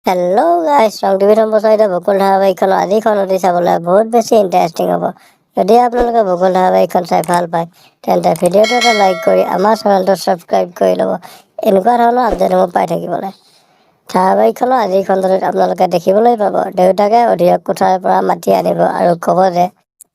Hello' গাইছ, ৰং টিভিত সম্প্ৰচাৰিত বকুল ধাৰাবাহিকখনৰ আজিৰ খণ্ডটি চাবলৈ বহুত বেছি ইণ্টাৰেষ্টিং হ'ব। যদি আপোনালোকে বকুল ধাৰাবাহিকখন চাই ভাল পায়, তেন্তে ভিডিঅ'টো এটা লাইক কৰি আমাৰ চেনেলটো ছাবস্ক্ৰাইব কৰি ল'ব এনেকুৱা ধৰণৰ আপডেটসমূহ পাই থাকিবলৈ। ধাৰাবাহিকখনৰ আজিৰ খণ্ডটোত আপোনালোকে দেখিবলৈ পাব, দেউতাকে অধীৰক কোঠাৰ পৰা মাতি আনিব আৰু ক'ব যে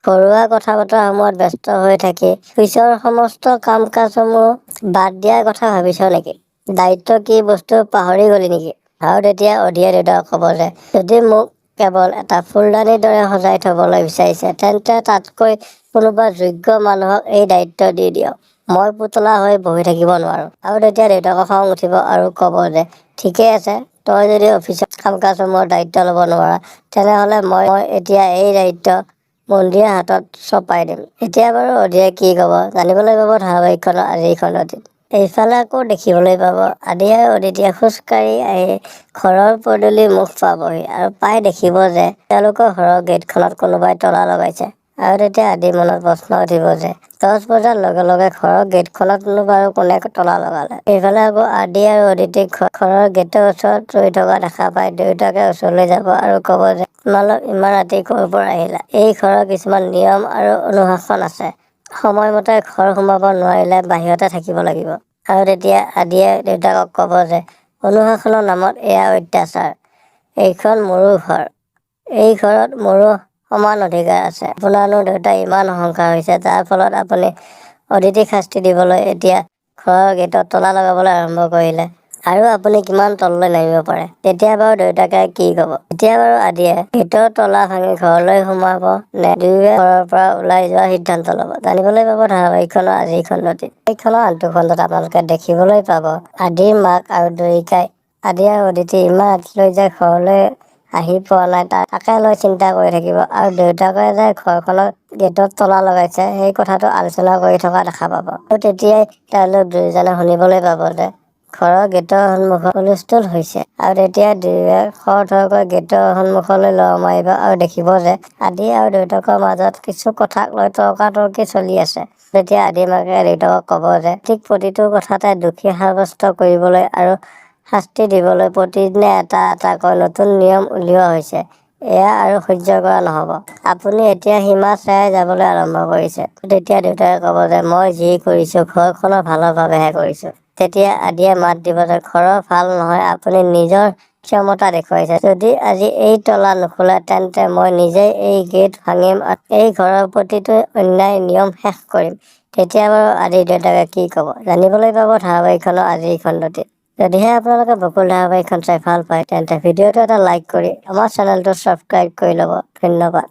ঘৰুৱা কথা বতৰাসমূহত ব্যস্ত হৈ থাকি পিছৰ সমস্ত কাম কাজসমূহ বাদ দিয়াৰ কথা ভাবিছ নেকি? দায়িত্ব কি বস্তু পাহৰি গলি নেকি? আৰু তেতিয়া অধীৰে দেউতাকক ক'ব যে যদি মোক কেৱল এটা ফুলদানিৰ দৰে সজাই থবলৈ বিচাৰিছে, তেন্তে তাতকৈ কোনোবা যোগ্য মানুহক এই দায়িত্ব দি দিয়ক। মই পুতলা হৈ বহি থাকিব নোৱাৰো। আৰু তেতিয়া দেউতাকৰ খং উঠিব আৰু ক'ব যে ঠিকেই আছে, তই যদি অফিচৰ কাম কাজসমূহৰ দায়িত্ব ল'ব নোৱাৰা, তেনেহ'লে মই এতিয়া এই দায়িত্ব মন্দিৰাৰ হাতত চপাই দিম। এতিয়া বাৰু অধীৰে কি ক'ব জানিবলৈ পাব ধাৰাবাহিকখনৰ আজিৰ খণ্ডটিত। এইফালে আকৌ দেখিবলৈ পাব, আদি আৰু অদিতিয়ে খোজকাঢ়ি আহি ঘৰৰ পদূলি মুখ পাবহি আৰু পাই দেখিব যে তেওঁলোকৰ ঘৰৰ গেটখনত কোনোবাই তলা লগাইছে। আৰু তেতিয়া আদিৰ মনত প্ৰশ্ন উঠিব যে 10 বজাৰ লগে লগে ঘৰৰ গেটখনতনো বাৰু কোনে তলা লগালে? এইফালে আকৌ আদি আৰু অদিতিক ঘৰৰ গেটৰ ওচৰত ৰৈ থকা দেখা পাই দেউতাকে ওচৰলৈ যাব আৰু ক'ব যে তোমালোক ইমান ৰাতি ক'ৰ পৰা আহিলা? এই ঘৰৰ কিছুমান নিয়ম আৰু অনুশাসন আছে। সময়মতে ঘৰ সোমাব নোৱাৰিলে বাহিৰতে থাকিব লাগিব। আৰু তেতিয়া আদিয়ে দেউতাকক ক'ব যে অনুশাসনৰ নামত এয়া অত্যাচাৰ। এইখন মোৰো ঘৰ। এই ঘৰত মোৰো সমান অধিকাৰ আছে। আপোনাৰনো দেউতা ইমান অহংকাৰ হৈছে, যাৰ ফলত আপুনি অদিতিক শাস্তি দিবলৈ এতিয়া ঘৰৰ গেটত তলা লগাবলৈ আৰম্ভ কৰিলে। আৰু আপুনি কিমান তললৈ নামিব পাৰে? তেতিয়া বাৰু দেউতাকে কি ক'ব? এতিয়া বাৰু আদিয়ে গেটৰ তলা ভাঙি ঘৰলৈ সোমাব নে দুয়োৱে ঘৰৰ পৰা ওলাই যোৱাৰ সিদ্ধান্ত ল'ব, জানিবলৈ পাব ধাৰাবাহিকখনৰ আজিৰ খণ্ডটিত। এইখনৰ আনটো খণ্ডত আপোনালোকে দেখিবলৈ পাব, আদিৰ মাক আৰু দুয়িকাই আদি আৰু অদিতি ইমান ৰাতিলৈ যে ঘৰলৈ আহি পোৱা নাই, তাকে লৈ চিন্তা কৰি থাকিব আৰু দেউতাকে যে ঘৰখনৰ গেটত তলা লগাইছে সেই কথাটো আলোচনা কৰি থকা দেখা পাব। আৰু তেতিয়াই তেওঁলোক দুয়োজনে শুনিবলৈ পাব যে ঘৰৰ গেটৰ সন্মুখত হুলস্থুল হৈছে। আৰু তেতিয়া দুয়োৱে খৰধৰকৈ গেটৰ সন্মুখলৈ লৰ মাৰিব আৰু দেখিব যে আদি আৰু দেউতাকৰ মাজত কিছু কথাক লৈ তৰ্কাতৰ্কি চলি আছে। তেতিয়া আদিৰ মাকে দেউতাকক ক'ব যে ঠিক প্ৰতিটো কথাতে দোষী সাব্যস্ত কৰিবলৈ আৰু শাস্তি দিবলৈ প্ৰতিদিনে এটা এটাকৈ নতুন নিয়ম উলিওৱা হৈছে। এয়া আৰু সহ্য কৰা নহ'ব। আপুনি এতিয়া সীমা চেৰাই যাবলৈ আৰম্ভ কৰিছে। তেতিয়া দেউতাকে ক'ব যে মই যি কৰিছো ঘৰখনৰ ভালৰ বাবেহে কৰিছো। তেতিয়া আদিয়ে মাত দিব যে ঘৰৰ ভাল নহয়, আপুনি নিজৰ ক্ষমতা দেখুৱাইছে। যদি আজি এই তলা নোখোলে, তেন্তে মই নিজেই এই গেট ভাঙিম আৰু এই ঘৰৰ প্ৰতিটো অন্যায় নিয়ম শেষ কৰিম। তেতিয়া বাৰু আদিৰ দেউতাকে কি ক'ব জানিবলৈ পাব ধাৰাবাহিকখনৰ আজিৰ খণ্ডটিত। যদিহে আপোনালোকে বকুল ধাৰাবাহিকখন চাই ভাল পায়, তেন্তে ভিডিঅ'টো এটা লাইক কৰি আমাৰ চেনেলটো ছাবস্ক্ৰাইব কৰি ল'ব। ধন্যবাদ।